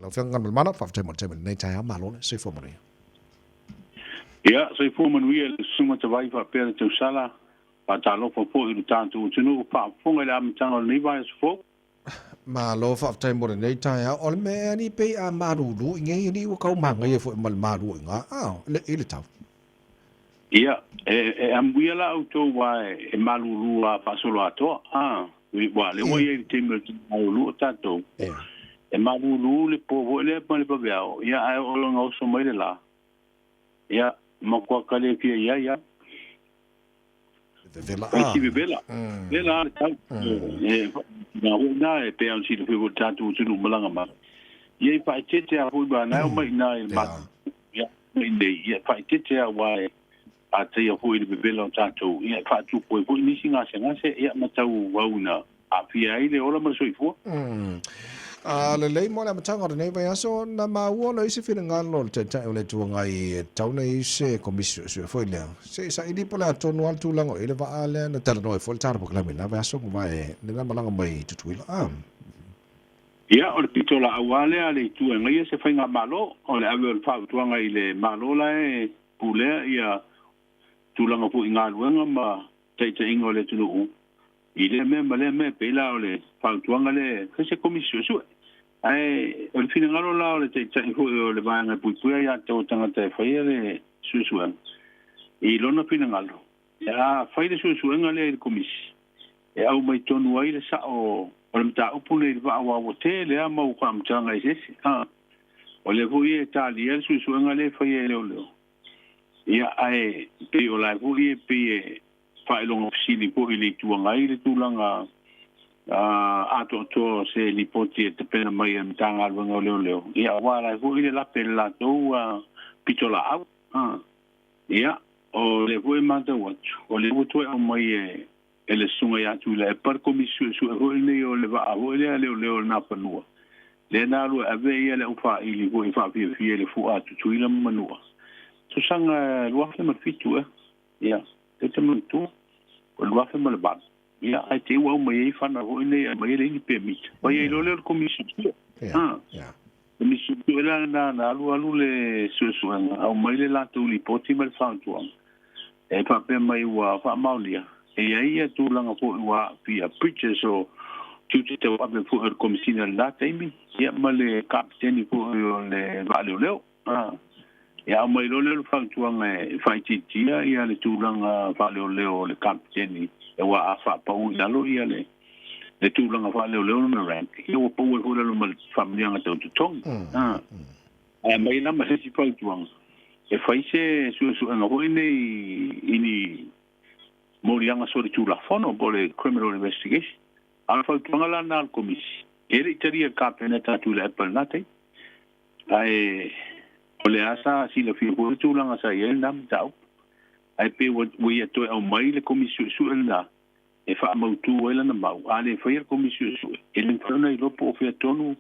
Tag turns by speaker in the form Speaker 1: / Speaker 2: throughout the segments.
Speaker 1: Lau Afioga Galumalemana, faafetai mo le taimi i lenei taeao, malo le soifua manuia.
Speaker 2: Ia, soifua manuia i le Susuga Tavai faapea le tausala. Faatalofa foi i lo tatou atunuu faafofoga i le amataga o lenei vaiaso fou.
Speaker 1: Malo faafetai mo lenei taeao. O le mea ea ni pei a malulu i nei alii ua tau manaia foi ma le malu o i ina, a, le, i le tau.
Speaker 2: Ia, e amuia la outou aua e malulu lava faasoloatoa, a, aua o lea ua i ai i le taimi o le malulu o tatou, e malulu le po foi lea ma le vaveao, ia, ae oo loa ina oso mai le la, ia, matua kalefia i ai lava.
Speaker 1: Vevela
Speaker 2: a. Isi vevela. Vevela a le tau. E, na foi na e pei ona silafia foi le tatou atunuu malaga mai. Ia e faaeteete lava foi ma na e omai i ina i le matou. Ia, mai nei, ia faaeteete lava aua e ataia foi i le vevela o tatou, ia e faatupu ai foi nisi gasegase, ia ma tau au ina aafia ai le ola ma le soifua.
Speaker 1: A lelei mo le amataga o lenei vaiaso, na maua loa i se finagalo o le Taitai o le Itu Agai e tatau ona i ai se Komisi Suesue foi lea. Se i saili po o le a tonu lava le tulaga o i ai le vaa lea na talanoa ai foi le Tala Polokalame i lena vaiaso ma vae lena malaga mai i Tutuila. A.
Speaker 2: Ia, o le pitolaau lava lea a le Itu e agaia se faigamalo, o le ave o le fautuaga i le Malo la e pulea ia tulaga foi i galuega ma taitaiga o le atunuu i lea mea ma lea mea, pei la o le fautuaga lea e fai se komisi suesue. Ae o le finagalo la o le taitai foi o le vaega e puipuia ia te o tagata e faia le suesuega, i lona finagalo, a fai le suesuega lea i le komisi, e aumai tonu ai le sao o le mataupu lenei i le vaa aua ua tele lava mau faamatalaga eseese. O lea foi e talia le suesuega lea e faia e leoleo. Ia, ae pei o la e foi e pei e faailoga fesili foi i le Itu Agai le tulaga atoatoa o se lipoti e tapena mai e le Matagaluega o Leoleo, ia, aua la e foi le lape i le latou pitolaau. Ia, o lea foi e matau atu, o lea ua toe aumai e le Susuga ia Tuilaepa le Komisi Suesue foi lenei o le vaa foi lea leoleo o le Nafanua, lea na alu e ave ia le aufaili foi e faafiafia i le fua a Tutuila ma Manua, tausaga 2007 ea, ia, lea ou te manatua, o le 2008, ia, ae te i ua aumai ai fana foi nei e aumai ai le ini pemita. Fai ai loa lea o le Komisi Suesue. Komisi Suesue la lena na alu alu le suesuega, aumai le latou lipoti ma le fautuaga. E faapea mai ua faamaonia, e i ai ia tulaga foi ua aafia breaches o tiute tauave foi o le Komesina i lena taimi, ia ma le Kapeteni foi o le Vaaleoleo. Ia aumai loa lea o le fautuaga e faaitiitia ia le tulaga faaleoleo o le Kapeteni aua a faapau i lalo ia le tulaga faaleoleo lona rank, ia ua pau ai foi lalo ma le faamanuiaga tau totogi. Ae aumai la ma se isi fautuaga, e fai se suesuega foi nei i ni moliaga solitulafono po o le criminal investigation. A o le fautuaga la lena a le Komisi, e le i talia e le Kapeneta a Tuilaepa i lena taimi. Ae o lea sa silafia foi le tulaga sa i ai lena mataupu. Ae pei ua ia toe aumai le Komisi Suesue lena e faamautu ai lana mau. A le faia le Komisi Suesue, e le mafai ona iloa po o fea tonu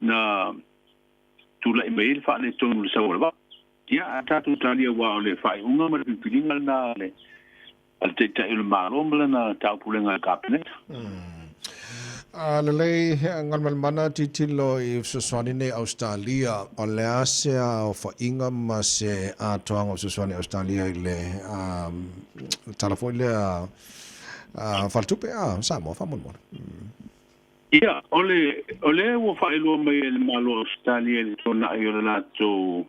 Speaker 2: na tulai mai ai le faaletonu i le sau o le vaa. Ia, a tatou talia aua o le faaiuga ma le filifiliga lena a le Taitai o le Malo ma lana taupulega i le Kapeneta.
Speaker 1: A lelei Galumalemana tilotilo i fesoasoani nei Ausetalia, o le a se aofaiga ma se atoaga o fesoasoani Ausetalia i le tala foi lea faletupe a Samoa faamolemole?
Speaker 2: Ia, o le, o lea ua faailoa mai e le Malo o Ausetalia i le tuanai o le latou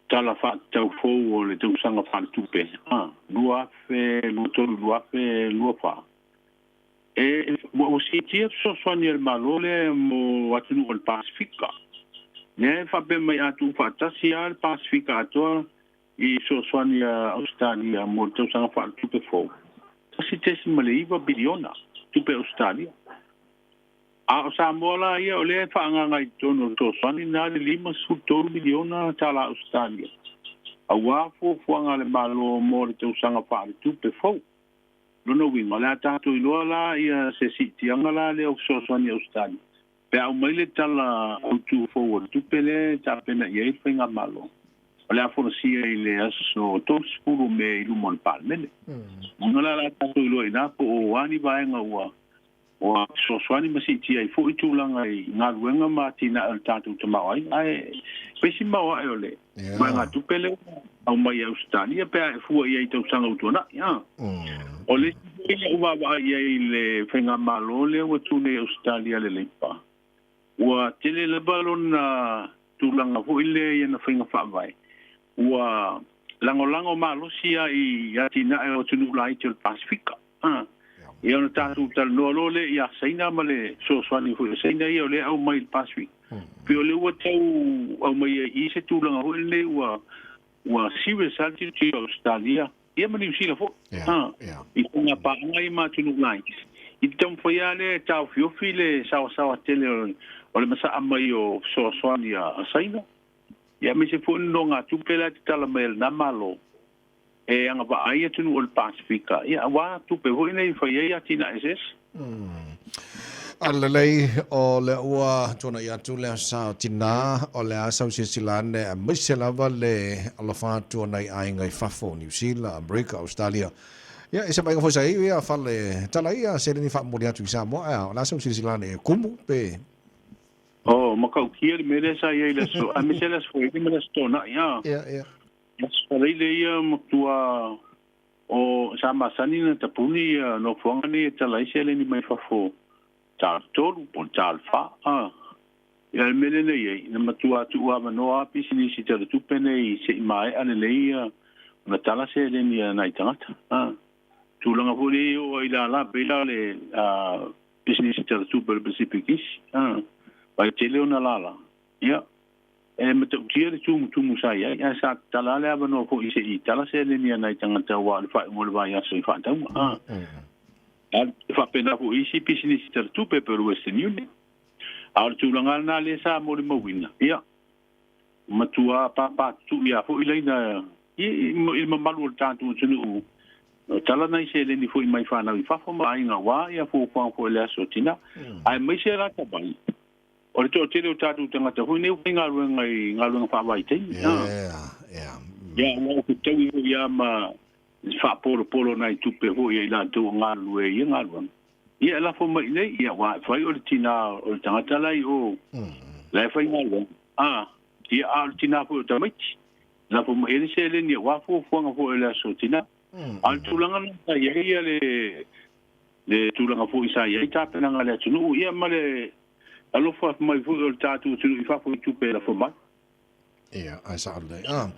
Speaker 2: Tala Faatatau Fou o le Tausaga Faaletupe 2023/2024, e, ua siitia fesoasoani a le Malo lea mo atunuu o le Pasefika. Lea e faapea mai a tuufaatasi lava le Pasefika atoa i fesoasoani a Ausetalia mo le tausaga faaletupe fou, 1.9 piliona tupe Ausetalia. A o Samoa la ia, o lea e faaagaaga i totonu o le fesoasoani lena le $53 miliona tala Ausetalia, aua fuafuaga a le Malo mo le tausaga faaletupe fou. Lona uiga, o le a tatou iloa la ia se siitiaga la lea o fesoasoani a Ausetalia pe a aumai le Tala Autu fou o le Tupe lea e tapena i ai le Faigamalo, o le a folasia i le aso 30 Me i luma o le Palemene. Uiga la, o le a tatou iloa i ina po o a ni vaega ua Ua fesoasoani ma siitia ai foʻi tulaga i galuega ma atinae o le tatou tamaoaiga, ae pesi ma o aʻe o le vaegatupe lea ua aumai e Ausetalia pe a e fua i ai i tausaga ua tuanaʻi. A o le isi foi lea ua vaavaai i ai i le faigamalo lea ua tu nei i Ausetalia le Leipa, ua tele lava lona tulaga foi lea i ana faiga faavae, ua lagolago malosi lava i atinae o atunuu laiti o le Pasefika. Ia ona tatou talanoa loa lea ia Saina ma le fesoasoani foi a Saina ia o lea e aumai i le Pasefika. Pei o lea ua tau aumai ai i i se tulaga foi lenei ua ua serious lava le tilotilo a Ausetalia ia ma Niu Sila foi i faiga paaga ia ma atunuu laiti i te taumafai lava lea e taofiofi le saoasaoa tele o le masaa mai o fesoasoani a Saina ia aemaise foi o nonogatupe la e tatala mai e lena Malo e agavaa ai atunuu o le Pasefika, ia aua tupe foi nei e fai ai atinae eseese.
Speaker 1: A lelei, o lea ua tuanai atu le asa o tinā, o le a sau silasila ane aemaise lava le alofa atu o nai aiga i fafo, Niu Sila, Amerika, Australia. Ia, i se vaaiga foi sa iu ia fale tala ia seleni faamomoli atu i Samoa, ae a, o le a sau silasila ane e kumu pe.
Speaker 2: Oh, matautia le mea lea sa i ai i le aso, aemaise le aso Faraile ma le aso Toonai, a.
Speaker 1: Ia, ia.
Speaker 2: Faraile ia matua o sa masani na tapuni ia nofoaga nei e tala ai seleni mai fafo ta le 3 po o le ta le 4 a. Ia le mea lenei ai, na matua tuu avanoa a pisinisi tala tupe nei se i maea lelei ia ona tala seleni a nai tagata a. Tulaga foi lea e oo ai lala pei la le pisinisi tala tupe o le Pacific isi a. Vai tele ona lala. Ia, e matautia le tumutumu sa i ai, ae sa tatala lava le avanoa foi se i tala seleni a nai tagata aua o le faaiuga o le vaiaso i faatauga. A e faapena foi i isi pisinisi tala tupe pei o le Western Union. A o le tulaga lava lena lea sa molimauina, ia, matua pāpātutuʻi lava foi laina i le mamalu o le tatou atunuu, tala nai seleni foi mai fanau i fafo ma aiga aua ia fuafuaga foi o le aso tina, aemaise la tavai. O le toatele o tatou tagata foi nei ua faigaluega i galuega faavaitaimi.
Speaker 1: Yeah, yeah.
Speaker 2: Ia, ua fetaui foi lava ma faapolopolo nai tupe foi a i latou o galulue i ia galuega. Ia, e lafo mai i inei, ia, aua e fai o le tina o le tagata la i o, la e faigaluega. A, ia, a o le tina foi o tamaiti, lafo mai ai le seleni aua fuafuaga foi o le aso tina. A o le tulaga lena sa i ai ia le le tulaga foi sa i ai tapenaga a le atunuu, ia ma le alofa mai foi o le tatou atunuu i fafo i tupe e lafo mai.
Speaker 1: Ia, ae sao lelei. Ah.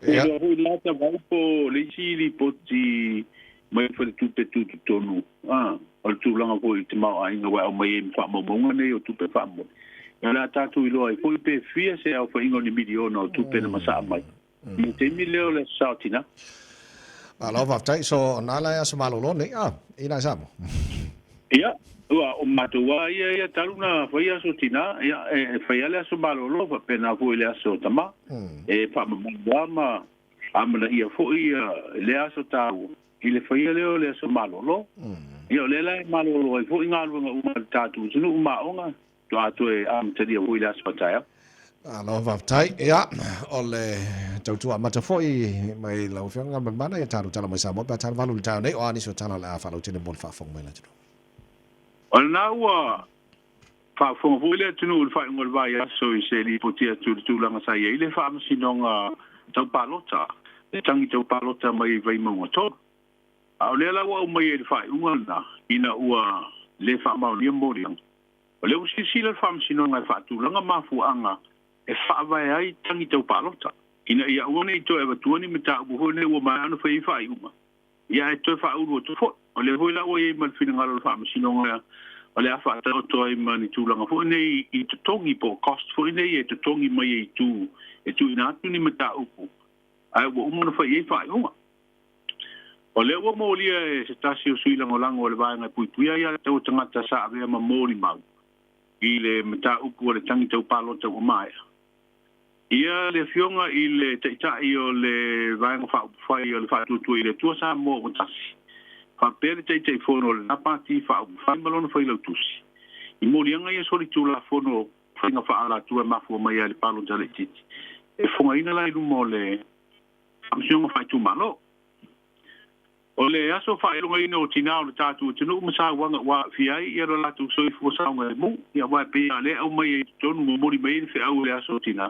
Speaker 2: Ia foi la ta vai po le isi lipoti mai faletupe tutotonu, ah, o le tulaga foi i tamaoaiga ua aumai ai ma faamaumauga nei o tupe faamomoli. Ia o le a tatou iloa ai foi pe fia se aofaiga o ni miliona o tupe na masaa mai. I le taimi lea o le aso sao tina.
Speaker 1: Malo faafetai. So na la e aso malolo nei a i nai Samoa.
Speaker 2: Ia, ua o matou lava ia ia talu na fai aso tina, ia e fai lava le aso malolo faapena foi le aso tama. E faamamalu lava ma amanaia foi ia lea aso taua i le faia lea o le aso malolo. Ia o lea la e malolo ai foi galuega uma a le tatou atunuu ma aoga Faatoa toe amatalia foi le aso a taeao.
Speaker 1: Malo faafetai. Ia, o le tautua amata foi mai lau Afioga Galumalemana, ia tatou tala mai Samoa pe a tala valu i le taeao nei, o a nisi o tala o le a faalautele mo le faafofoga mai le atunuu.
Speaker 2: O lena ua faafofoga foi le atunuu i le faaiuga o le vaiaso i se lipoti atu i le tulaga sa i ai le faamasinoga tau palota, le tangi tau palota mai Vaimauga 3. A o lea la ua aumai ai le faaiuga lena ina ua le faamaonia moliaga. O lea ua silasila le Faamasinoga e faatulaga mafuaaga e faavae ai tagi tau palota, ina ia aua ne i toe avatua ni mataupu foi nei ua maea ona fai ai faaiuga, ia ae toe faaulu atu foi. O lea foi la ua i ai ma le finagalo o le Faamasinoga o le a faataoto ai ma ni tulaga foi nei i totogi po o cost foi nei e totogi mai e itu e tuuina atu ni mataupu ae ua uma ona fai i ai faaiuga. O lea ua molia e se tasi o sui lagolago o le Vaega e Puipuia Aia Tau Tagata sa avea ma molimau i le mataupu a le tangi tau palota ua maea. Ia le Afioga i le Taitai o le Vaega Faaupufai o le Faatuatua i le Atua Samoa ua tasi, faapea le Taitaifono o lena Pati Faaupufai ma lona Failautusi, i moliaga ia solitulafono faiga faaalatua e mafua mai ai le palota laitiiti e fogaina la i luma o le Faamasinoga Faaitumalo. O le aso faailogaina o tinā o le tatou atunuu ma sauaga ua aafia ai lo latou soifua saogalemu, ia aua e pei lava o lea e aumai ai i totonu momoli mai ai le feau i le aso o tinā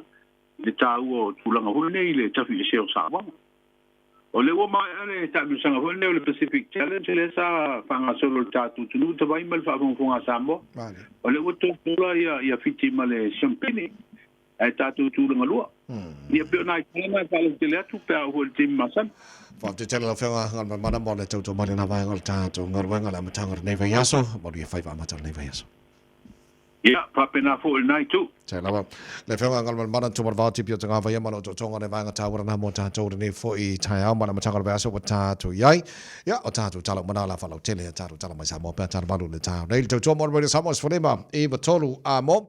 Speaker 2: i le taua o tulaga foi nei i le tafiesea o sauaga. O lea ua maea le taamilosaga foi lenei o le Pacific Challenge lea sa faagasolo i le tatou atunuu tavai ma le faafogafoga a Samoa. O lea ua totola ia Fiti ma le Siamupini ae tatou tulaga lua. Ia pei o nai tala na e faalautele atu pe a oo foi i le taimi masani.
Speaker 1: Faafetai tele lau Afioga Galumalemana mo le tautua mai i lena vaega o le tatou galuega i le amataga o lenei vaiaso. Manuia faiva amata o lenei vaiaso.
Speaker 2: Ia, faapena foi i lena itu.
Speaker 1: Te lava. Le Afioga Galumalemana Tumanavao Tipi o Tagavaia ma le otootoga o le vaega taua lena mo tatou i lenei foi taeao ma le amataga o le vaiaso ua tatou i ai. Ia, o tatou tala uma na o le a faalautele a tatou tala mai Samoa pe a talavalu i le taeao nei. Le tautua mo le Radio Samoa 15 i 3 a mo.